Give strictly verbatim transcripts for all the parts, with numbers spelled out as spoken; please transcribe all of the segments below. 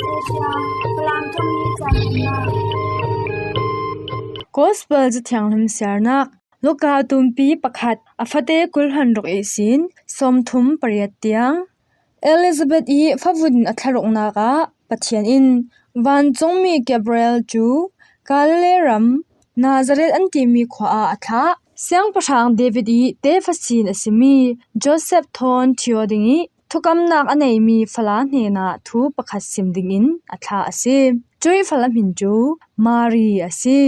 Asia, Falam thawngmi caan umnak. Gospel Cathianghlim siarnak. Luka tumpi pakhat, a fate kul hlan ruk ihsin sawmthum pariat tiang. Elizabeth i favun a thlaruknak ah Pathian in vancungmi Gabriel cu Galilee ram Nazareth an timi khua ah a thlah. Siangpahrang David i tefa sin a simi Joseph thawn ṭhiaw ding i thukamnak a neimi fala hnenah thu pakhat sim dingin a thlah a si. Cuih fala hmin cu Mari a si.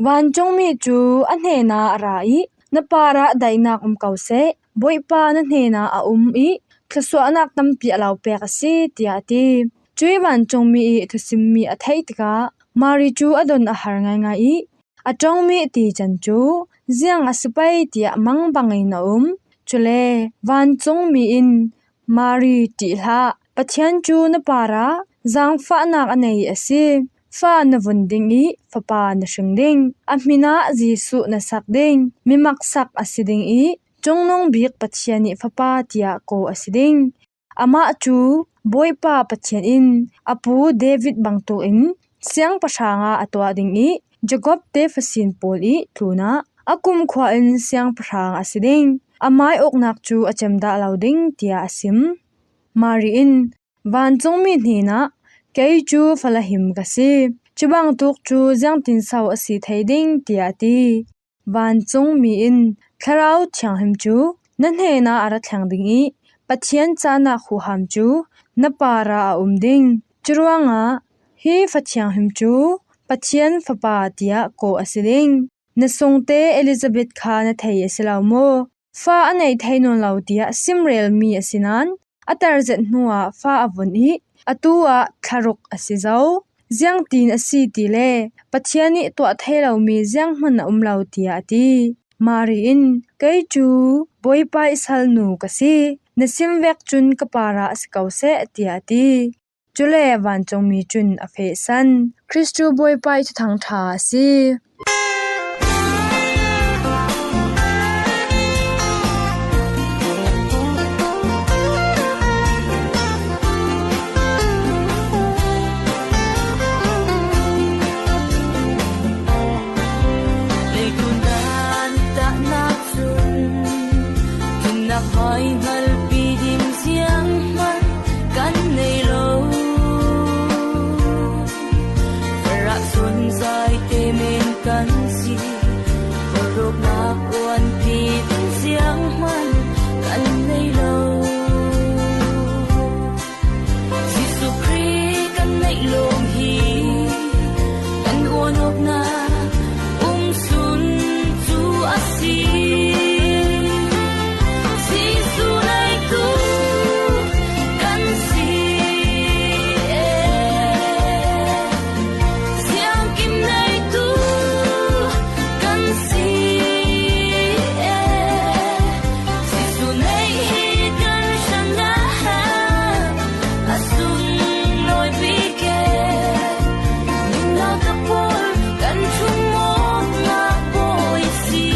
Vancungmi cu a hnenah a ra i, "Na parah daihnak um ko seh, Bawipa na hnenah a um i thluasuahnak tampi a lo pek a si," tiah a ti. Cuih vancungmi i thusimmi a theih tikah Mari cu a don a har ngaingai i, a ṭongmi ti can cu ziang a si pei tiah mangbang in a um. Cule vancungmi in, "Mari, ṭih hlah, Pathian cu na parah zaangfahnak a nei a si. Fa na vun ding i fapa na hring ding. A hmin ah Jesuh na sak ding. Mimaksak a si ding i Cungnung Bik Pathian i Fapa tiah kaw a si ding. Amah cu Bawipa Pathian in a pu David bangtuk in siangpahrang ah a tuah ding i Jacob tefa sin pawl i tlunah a kumkhua in siangpahrang a si ding. Amai uknak cu a cem dah lo ding," tiah a sim. Mari in vancungmi hnenah, "Kei cu fala him ka si. Cubangtuk cu ziangtinso a si thei ding?" tiah a ti. Vancungmi in, "Thlarau Thianghlim cu na hnenah a ra thleng ding i Pathian cahnak huham cu na parah a um ding. Curuangah hi Fa Thianghlim cu Pathian Fapa tiah kaw a si ding. Na sungte Elizabeth kha na thei a si lo maw? Fa a nei thei nawn lo tiah simrelmi a si nain a tarzet hnuah fa a vun i atu ah thlaruk a si zo. Ziangtin a si ti le Pathian ih tuah thei lomi zianghman a um lo," tiah a ti. Mari in, "Kei cu Bawipa ih salnu ka si. Na sim vek cun ka parah a si ko seh," tiah a ti. Cule vancungmi cun a fehsan. Kristu Bawipa ih Thuthang ṭha a si. Leitung dan tahnak cun, nunnak hai hngalpi ding zianghman kan nei lo. Farah cun zaite men kan si, khuaruahnak uanpi ding zianghman kan nei lo. Jesuh Khrih kan neih lawng hi kan uanawknak umsun cu a si. Jesuh neitu kan si e, siangkim neitu kan si e. Jesuh neih hi kan hrangah a sung nawipi ke, nunnak a pawl kan ṭhum awknak pawi si.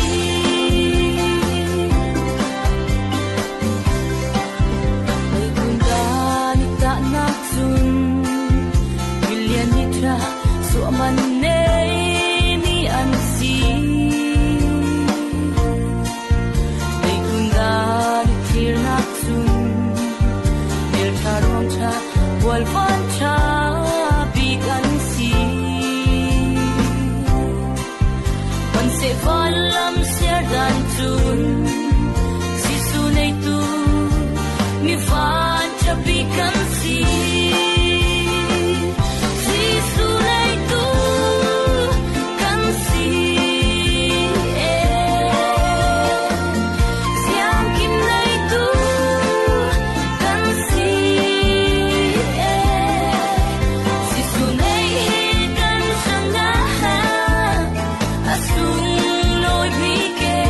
Leitung dan i tahnak cun milian ni ṭha suahman neimi an si. Leitung dan i thirnak cun hmelṭha ruangṭha, bualvan ṭha bik an si. Hmanhseh van lam siar dan cun Jesuh neitu mi van ṭha bik kan si. Jesuh neitu kan si e, siangkim neitu kan si e. Jesuh neih hi kan hrangah a sung nawipi ke,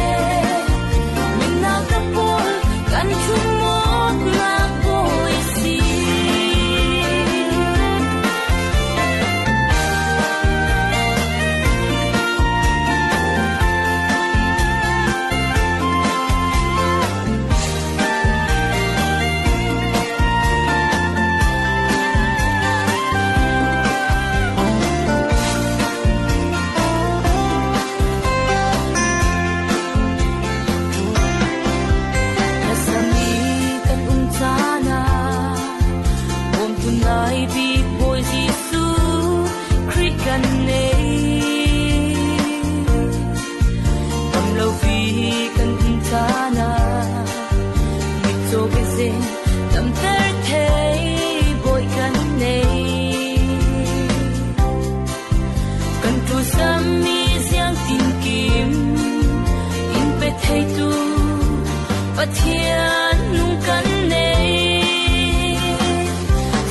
Pathian nung kan nei,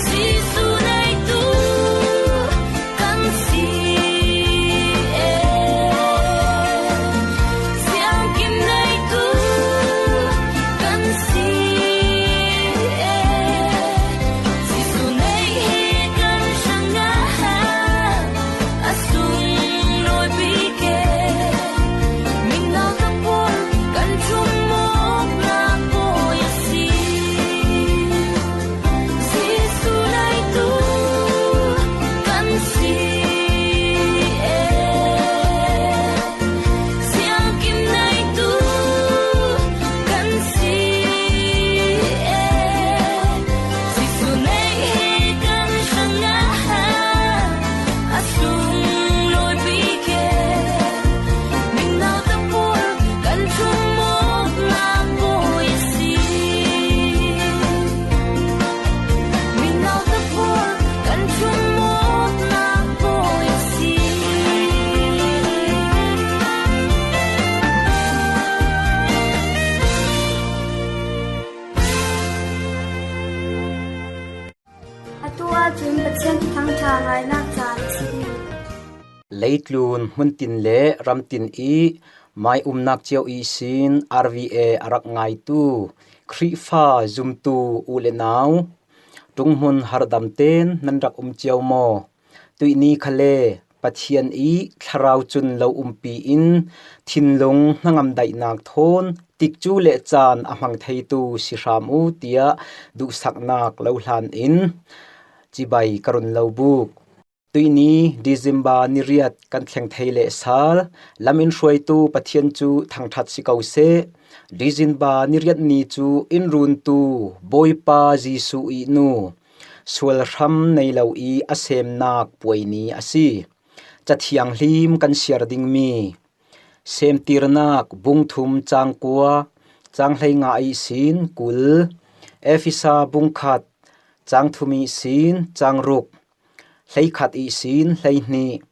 Jesu neitu kan si e, siangkim neitu kan si e. Jesu nei hi kan hrang a, a sung lawi bik e. Mino ka pawl kan ṭhum mawkna pawi a si. Jesu neitu kan si e, siangkim neitu kan si e. Jesu nei hi kan hrang a, a sung lawi bik e. Mino ka pawl kan ṭhum mawkna pawi a si. Mino ka pawl kan ṭhum mawkna pawi a si. Atu ahcun Pathian Thuthang ṭha ngainak caan a si. Leitlun hmuntin le ramtin i mai umnak cio ihsin R V A a rak ngaitu Khrihfa zumtu u le nau, ṭunghmun harhdam tein nan rak um cio maw? Tuihni khale Pathian i thlarau cun lo umpi in thinlung hnangam daihnak thawn tikcu le caan a hmang theitu si hram u, tiah duhsaknak lo hlan in cibai ka run lo buk. Tuihni December ni riat kan thleng thei leh sal, lam in hruaitu Pathian cu thangṭhat si ko seh. December ni riat ni cu in runtu Bawipa Jesuh i nu, sual hram nei lo i a semnak puai ni a si. Cathianghlim kan siar dingmi Semtirnak bung thum cang kua, cang hleinga ihsin kul, Efesa bung khat cang thum ihsin cang ruk, hleikhat ihsin hleihnih,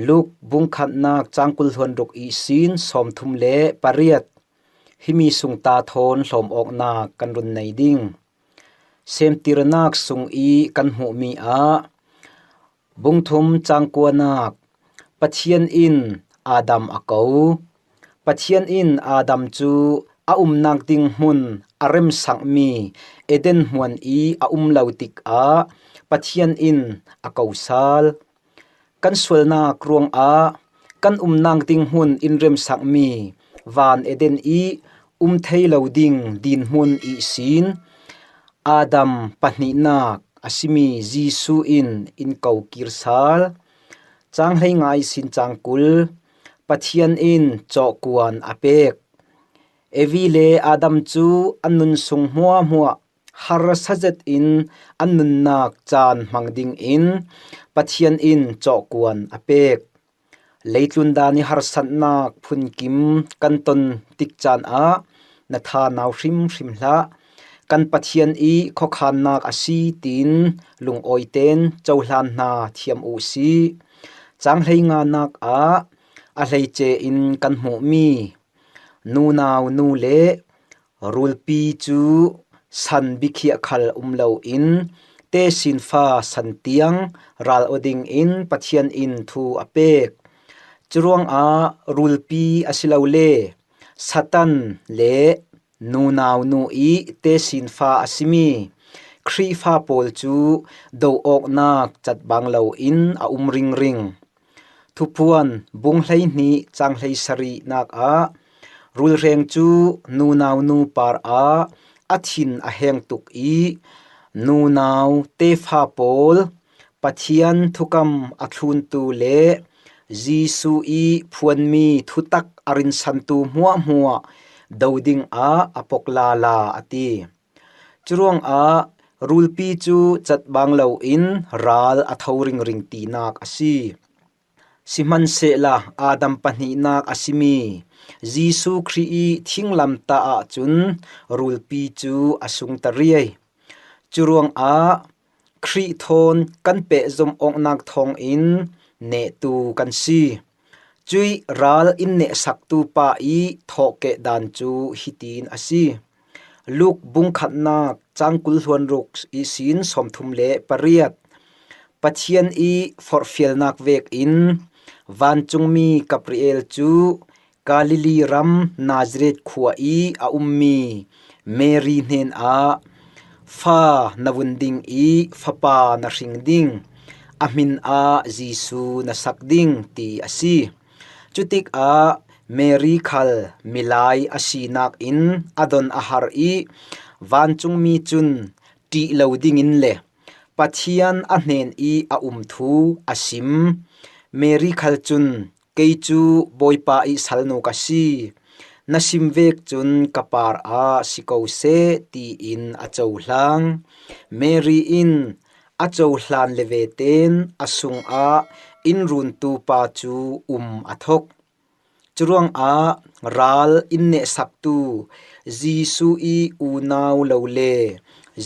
Luk bung khatnak cang kul hluan ruk ihsin sawmthum le pariat, himi sungta thawn hlawm awknak kan run nei ding. Semtirnak sung i kan hmuhmi ah, bung thum cang kuanak, Pathian in Adam a ko. Pathian in Adam cu a umnak ding hmun a remsakmi Eden hmuan i a um lo tikah Pathian in a ko sal. Kan sualnak ruangah kan umnak ding hmun in remsakmi van Eden i um thei lo ding dinhmun ihsin Adam pahnihnak a simi Jesuh in in ko kir sal. Cang hleinga ihsin cang kul, Pathian in cawhkuan a pek. Evi le Adam cu an nun sung hmuahhmuah harsa zet in an nunnak caan hmang dingin Pathian in cawhkuan a pek. Leitlun dan i harsatnak phunkim kan ton tik caan ah na tha nau hrimhrim hlah. Kan Pathian i khuakhannak a si tiin lungawitein cohlan hna thiam u sih. Cang hleinganak ah a hleice in kan hmuhmi nunau nu le rulpi cu san bikhiah khal um loin tesinfa san tiang ral aw dingin Pathian in thu a pek. Curuangah rulpi asilole Satan le nunau nu i tesinfa a simi Khrihfa pawl cu do awknak catbang loin a um ringring. Thuphuan bung hleihnih cang hleisarihnak ah rulhreng cu nunau nu par ah a thin a heng tuk i nunau tefa pawl Pathian thukam a thluntu le Jesuh i phuanmi thutak a rinsantu hmuahhmuah do dingah a pok lala a ti. Curuangah rulpi cu catbang loin ral a tho ringring tinak a si. Sihmanhsehla Adam pahnihnak a simi Jesuh Khrih i thinglamtah ahcun rulpi cu a sungta riai. Curuangah Khrih thawn kan pehzom awknak thawngin nehtu kan si. Cuih ral in nehsaktu pa i thawhkeh dan cu hitin a si. Luke bung khatnak cang kul hluan ruk ihsin sawmthum le pariat. Pathian i forhfialnak vekin vancungmi Gabriel cu Galilee ram Nazareth khua i a ummi Mary hnenah, "Fa na vun ding i fapa na hring ding, a hmin ah Jesu na sak ding," ti a si. Cutikah Mary khal milai a sinak in a don a har i vancungmi cun ṭih lo dingin le Pathian a hnen i a um thu a sim. Mary khal cun, "Kei cu Bawipa i salnu ka si. Na sim vek cun ka par ah si ko seh," tiin a cohlang. Mary in a cohlan le veten a sungah in runtu pa cu um a thok. Curuangah ral in nehsaktu, Jesuh i unau lo le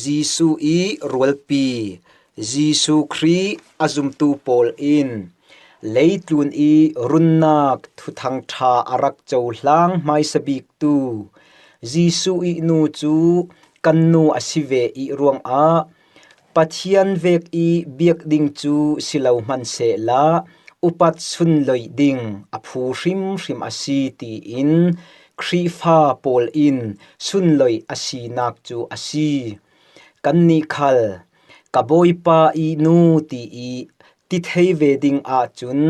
Jesuh i rualpi, Jesuh Khrih a zumtu pawl in leitlun i runnak thuthang ṭha a rak cohlang hmaisa biktu Jesuh i nu cu kan nu a si ve i ruangah Pathian vek i biak ding cu si lo hmansehla upat sunloih ding a phu hrimhrim a si, tiin Khrihfa pawl in sunloih a sinak cu a si. Kannih khal, "Ka Bawipa i nu," ti i ti thei ve ding ahcun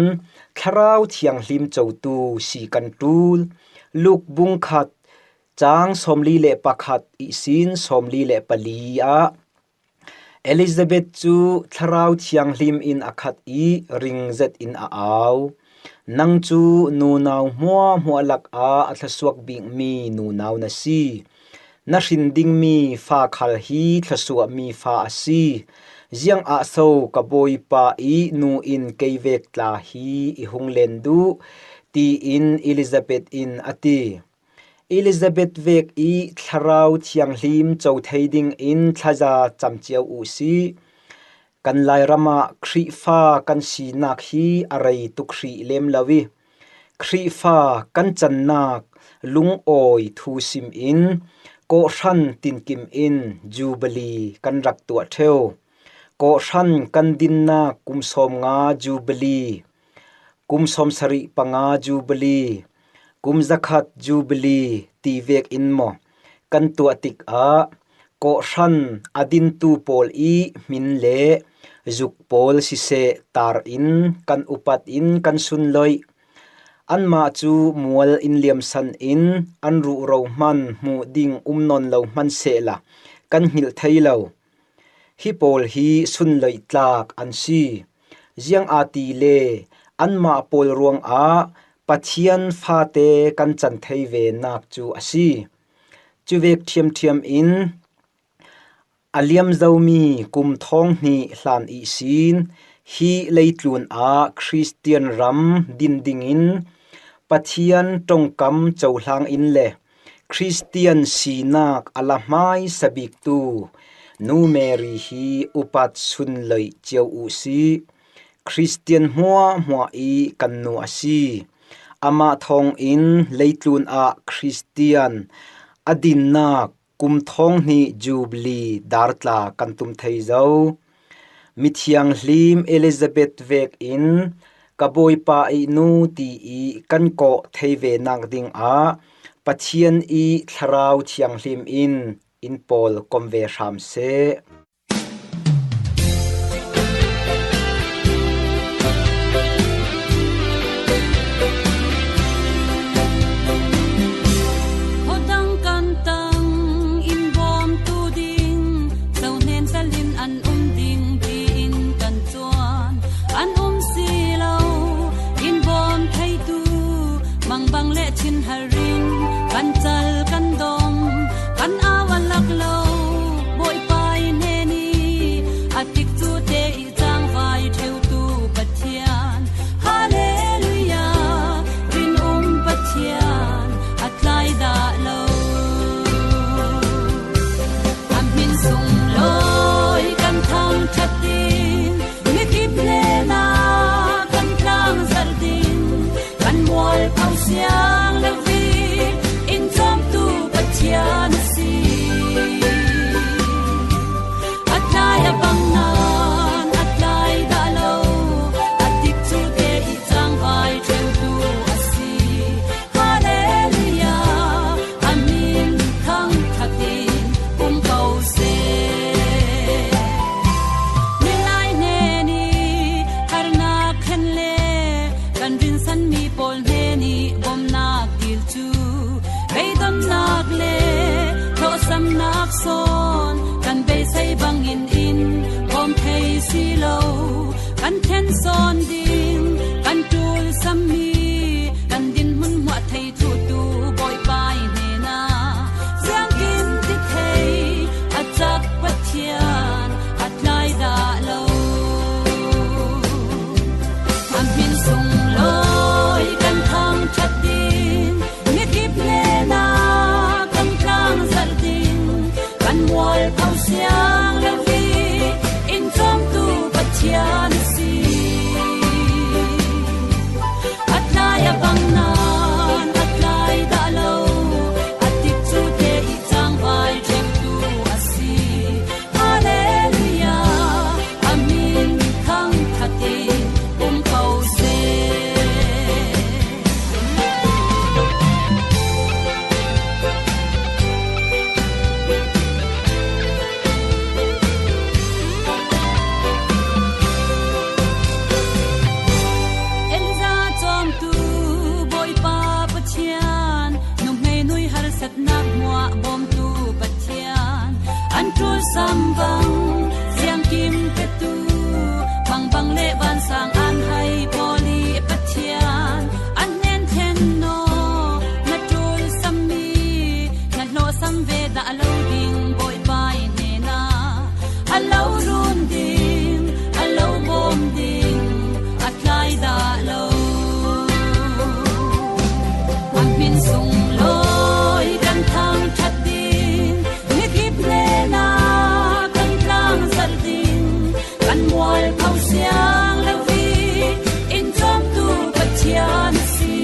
Thlarau Thianghlim cotu si kan ṭul. Luke bung khat cang sawmli le pakhat ihsin sawmli le pali ah, Elizabeth cu Thlarau Thianghlim in a khat i ring zetin a au. "Nang cu nunau hmuahhmuah lakah a thlasuak bikmi nunau na si. Na hrin dingmi fa khal hi thlawsuahmi fa a si. Ziangah so ka Bawipa i nu in kei vek tla hi i hung len duh?" tiin Elizabeth in a ti. Elizabeth vek i Thlarau Thianghlim co thei dingin thlaza cam cio u sih. Kan Lairam ah Khrihfa kan sinak hi a rei tuk hrih lem lo i, Khrihfa kan cannak lungawi thu sim in kawhhran tinkim in Jubilee kan rak tuah ṭheu. Kawhhran kan dinnak kum sawmnga Jubilee, kum sawmsarih panga Jubilee, kum zakhat Jubilee ti vekin maw kan tuah tikah kawhhran a dintu pawl i hmin le zuk pawl siseh tar in kan upat in kan sunloih. Anmah cu mual in liamsan in an ruhro hman hmuh ding um nawn lo hmansehla kan hngilh thei lo. Hi pawl hi sunloih tlak an si. Ziangahtile anmah pawl ruangah Pathian fate kan can thei ve nak cu a si. Cuvek ṭhiamṭhiam in a liam zomi kum thawng hnih hlan ihsin hi leitlun ah Khristian ram din dingin Pathian ṭongkam cohlang in le Khristian sinak a la hmaisa biktu Nu Mary hi upat sunloih cio u sih. Khristian hmuahhmuah i kan nu a si. Amah thawngin leitlun ah Khristian a dinnak kum thawng hnih Jubilee dar tla kan tum thei zo. Mithianghlim Elizabeth vekin ka Bawipa i nu ti i kan kawh thei ve nak dingah Pathian i Thlarau Thianghlim in in pawl kom ve hram seh. Khuadang kan tang in bawmtu ding, zohnen talin an um ding tiin kan cuan. An um si lo, in bawm theitu, mangbang le thinhar in kan cal kan dom, kan au a lak lo. Bawipa i hnen i a tikcu te i cangvai ṭheutu Pathian. Hallelujah, rinum Pathian a tlai dah lo. A hmin sunglawi kan thangṭhat ding, mikip hnenah kan tlangzarh ding, kan mualpho siang lo vin in cawmtu Pathian a si. Si lo, kan thlen sawn ding, kan ṭul sam mi, kan dinhmun hmuah thei thutu Bawipa i hnena ziangkim ti thei a cak Pathian a tlai dah lo. A hmin sung lawi kan thangṭhat ding, mikhip hnena kan tlangzalh ding, kan mual pho siang lo hi in cawmtu Pathian a si. A tlai a bang nan a tlai dah lo, a tikcu te i cangvai ṭhengtu a si. Hallelujah, a min thangṭhat in um ko seh. Elijah cawmtu Bawipa Pathian, nuhmei nui harsatnak hmuah bawmtu Pathian, an ṭul sam bang ziangkim petu, bangbang le vansang an hai pawlih Pathian, an hnen thlen naw, na ṭul sam mi, na hlawh sam ve dah lo ding Bawipa i hnena a lo run ding, a lo bawm ding, a tlai dah lo. A hmin sung lawi kan thangṭhat ding, mikhip hnena kan tlangzalh ding, kan mual pho siang lo hi in cawmtu Pathian a si.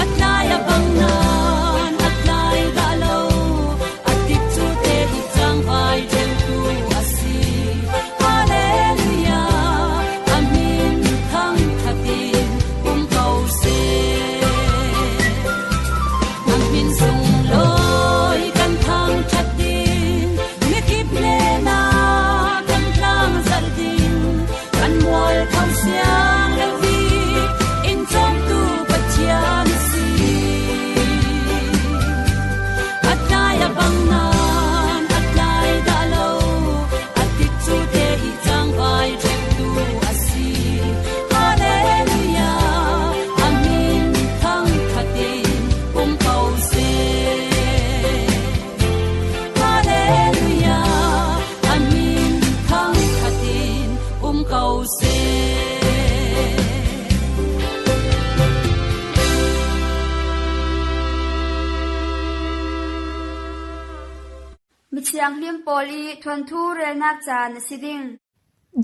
A tlai a bang nan a tlai dah lo, a tikcu te i cangvai ṭhengtu a si. Hallelujah, a min thangṭhat in um ko seh. A hmin sung lawi kan thangṭhat ding, mikhip hnena kan tlangzalh ding, kan mual pho siang lo hi in cawmtu Pathian a si. A tlai a bang nan a tlai dah lo, a tikcu te i cangvai ṭhengtu a si. Hallelujah, a min thangṭhat in um ko seh. Hallelujah, a min thangṭhat in um ko seh. Mi thianghlim pawl i thuanthu relnak caan a si ding.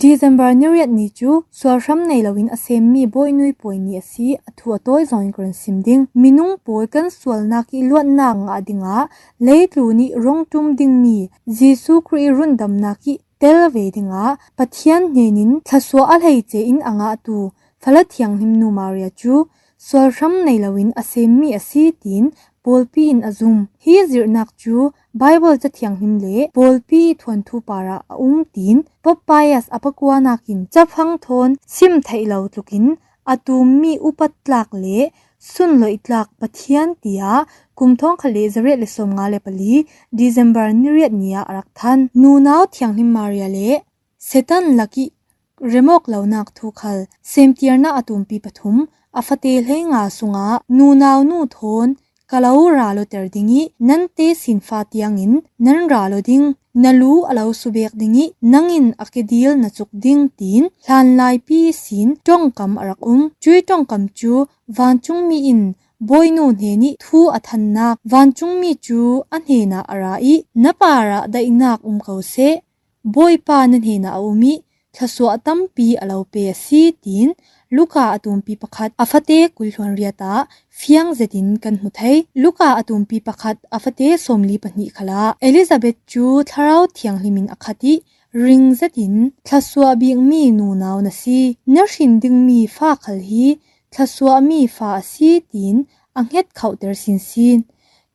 December ni riat ni cu sualhram nei loin a semmi Bawi Nui Puai ni a si. A thu a tawi zawngin ka run sim ding. Minung pawl kan sualnak i luatnak ngah dingah leitlun i rung ṭum dingmi Jesuh Khrih i rundamnak i tel ve dingah Pathian hnenin thluasuah a hleice in a ngahtu fala thianghlim nu Maria cu sualhram nei loin a semmi a si, tiin pawlpi in a zum. Hi zirhnak cu Baibal Ca Thianghlim le pawlpi thuanthu parah a um, tiin Pope Pius a pakua nakin caphang thawn sim theih lo tlukin a tummi upat tlak le sunloih tlak Pathian, tiah kum thawngkhat le zariat le sawmnga le pali December ni riat ni ah a rak than. Nunau Thianghlim Maria le Satan lak i remawk lonak thu khal semtiarnak a tumpi pathum a fate hleinga sungah nunau nu thawn ka lo ra lawter ding i nan te sinfa tiangin nan ra law ding, na lu a lo subek ding i nangin a kedil na cuk ding, tiin hlanlaipi sin ṭongkam a rak um. Cui ṭongkam cu vancungmi in Bawinu hnen i thu a thannak, vancungmi cu a hnenah a ra i na parah daihnak um ko seh. Bawipa na hnenah a um i thluasuah tampi a lo pe a si, tiin Luka a tumpi pakhat a fate kul hluan riat ah fiang zetin kan hmu thei. Luka a tumpi pakhat a fate sawmli pahnih khalah Elizabeth cu Thlarau Thianghlim in a khat i ring zetin, "Thluasuah bikmi nunau na si, na hrin dingmi fa khal hi thluasuahmi fa a si," tiin a hnget khauhter sinsin.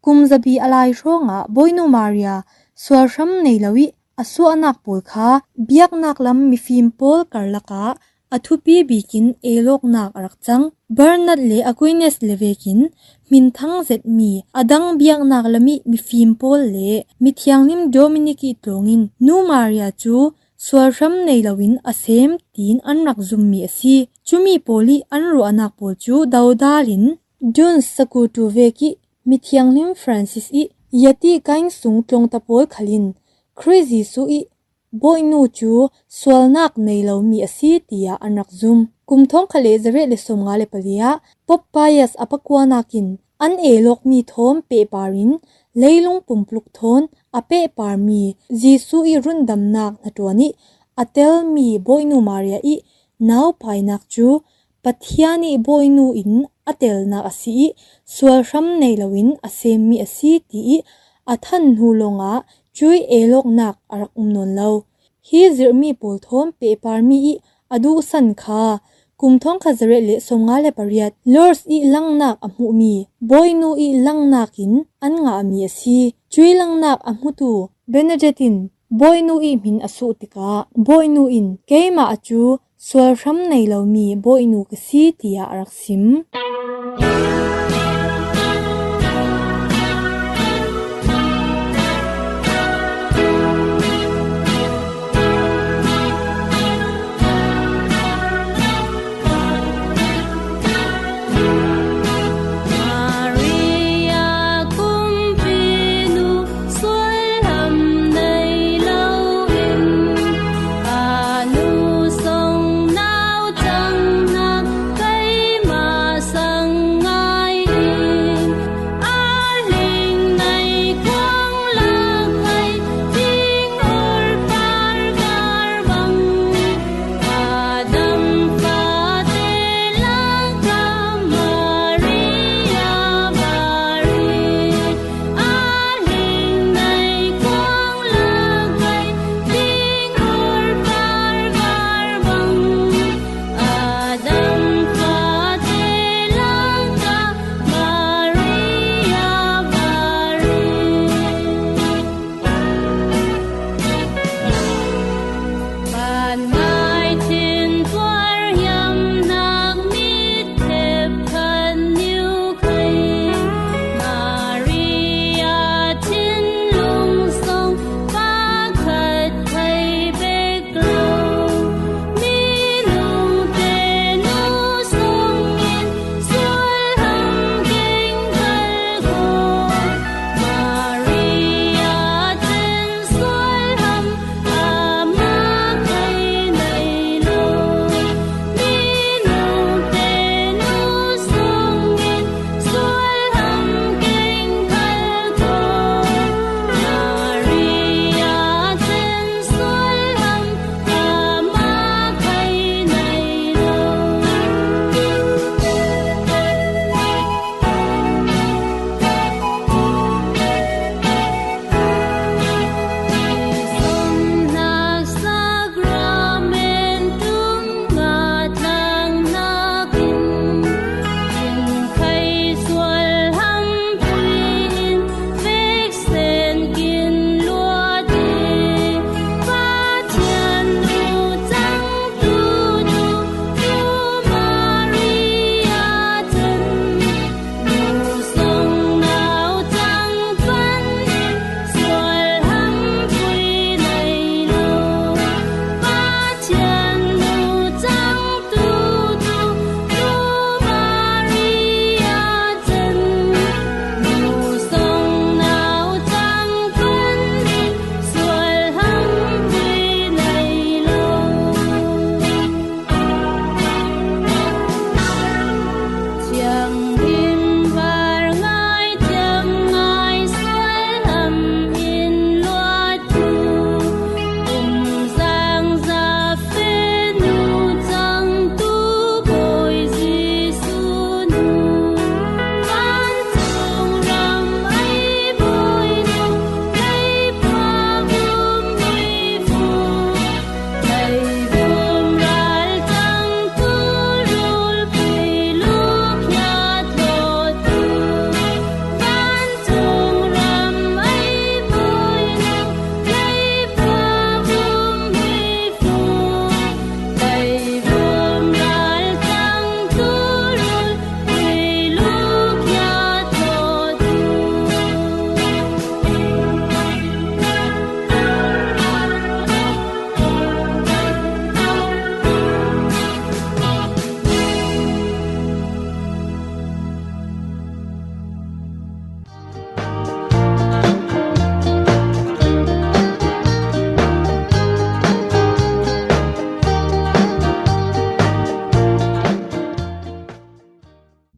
Kum zabi a lai hrawngah Bawinu Maria sualhram nei lo i a suahnak pawl kha biaknak lam mifim pawl karlak ah a thupi bikin eilawknak a rak cang. Bernard le Aquinas le vekin hminthang zetmi a dang biaknak lam ih mifim pawl le mithianghlim Dominic ih tlawngin Nu Maria cu sualhram nei loin a sem, tiin an rak zummi a si. Cumi pawl ih an ruahnak pawl cu dodal in Duns sakutu vek ih mithianghlim Francis ih yati kain sung tlawngta pawl khal in Khrih Jesuh ih Bawinu cu sualnak nei lomi a si, tiah an rak zum. Kum thawngkhat le zareh le sawmnga le pali ah Pope Pius a pakuanak in an eilawkmi thawm pehpar in leilung pumpluk thawn a pehparmi Jesuh ih rundamnak hnaṭuan ih a telmi Bawinu Maria ih naupainak cu Pathian ih Bawinu in a telnak a si ih sualhram nei loin a semmi a si, tiih a than hnu lawngah cuih eilawknak a rak um nawn lo. Hi zirhmi pawl thawm pehparmi ih a duhsan kha kum thawngkhat zareh le sawmnga le pariat Lourdes ih langnak a hmuhmi Bawinu ih langnak in an ngahmi a si. Cuih langnak a hmutu Bernadette in Bawinu ih hmin a suh tikah Bawinu in, "Keimah cu sualhram nei lomi Bawinu ka si," tiah a rak sim. Maria kumpi nu sualhram nei loin, a nu song nau cang hna keimah sang ngai in, a hling nei kuang lak hei ding ur par gar bang. Adam fate laka Maria bari, a hling nei kuang lak hei ding ur par gar bang. Adam fate laka Maria bari. Pan